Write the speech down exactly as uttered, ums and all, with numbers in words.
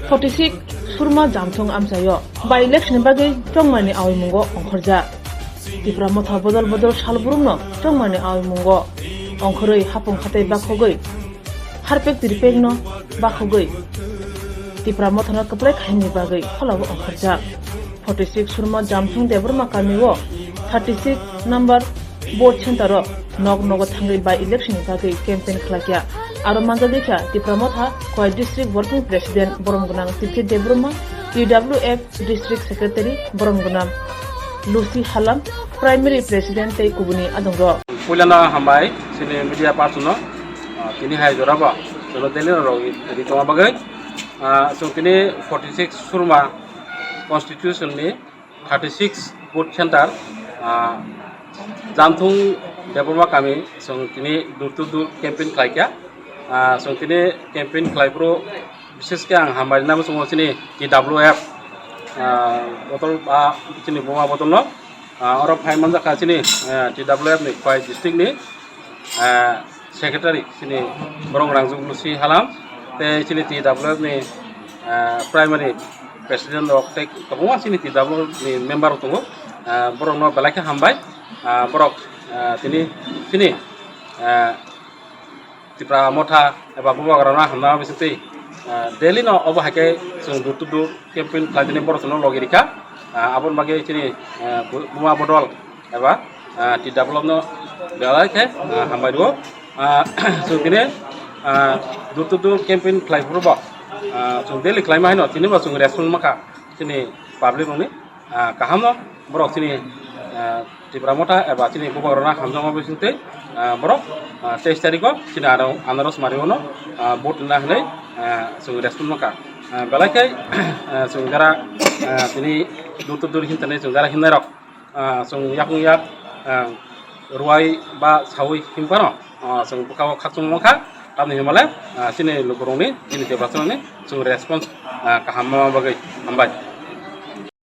Forty six Surma Jamthung amchaio by election ni bagwi chongmani awimungo ongkhorjak. Tipra Motha bodol bodol salbrumno chongmani awimungo ongkhorwi hapung hatai bakhogwi harpek tirpekno bakhogwi Tipra Mothano kwplai khaimani bagwi kholao ongkhorjak. Forty six Surma Jamthung Debbarma kamio thirty six number Vote center o nok nogo thangwi by election ni bagwi campaign khlaikha. Aro manjagwi kha Tipra Motha Khowai District Working President borom gwnang Tirthi Debbarma, T W F District Secretary borom gwnang Lucy Halam, Primary President tei kubuni adongrok. Puilano hambai chini media person no, ah, tini hai jorabo chwngno daily no rogwi ri tongma bagwi, ah, chwng tini forty six Surma constitution ni thirty six vote center, ah, Jamthung Debbarma kami chwng tini door to door campaign khlaikha. Ah, chwng tini campaign khlaiphuru bises khe ang hambai rwna muchungo chini T W F, ah, bodol, ah, chini buma bodolno, ah, oro phai manjakha chini, ah, T W F ni Khowai district ni, ah, secretary chini borok rangchak Lucy Halam tei chini T W F ni, ah, primary president rok tei kwbangma chini T W F ni member rok tongo. Ah, borok no belai khe hambai. Ah, borok, ah, tini, chini, ah, Tipra Motha eba Bubagra no hamna bisingtwi, ah, daily no obo hai khe chwng door to door campaign khlai tini borok no logi rikha. Ah, aboni bagwi chini, ah, bu-, buma bodol eba, ah, T W F no belai khe, ah, hambai rwo. Ah, chwng tini, ah, door to door campaign khlai phuru bo, ah, chwng daily khlaima haino tini bo chwng response mankha chini public rokni, ah, kaham no borok chini, ah, Tipra Motha eba chini Bubagra no hamjakma bisingtwi, ah, borok, ah, teis tarikh o chini aro anaros mari o no, ah, vote rwna hinwi, ah, chwng response mankha. Ah, belai khe, ah, chwng jara, ah, tini door to door hinthani chwng jara hinnairok, ah, chwng yakung yak, ah, rwai ba saui hinphano, ah, chwng bwkha o khakchangma wngkha, tamni hinmale, ah, chini lukurokni, chini Tiprasarokni chwng response, ah, kaham ma bagwi hambai.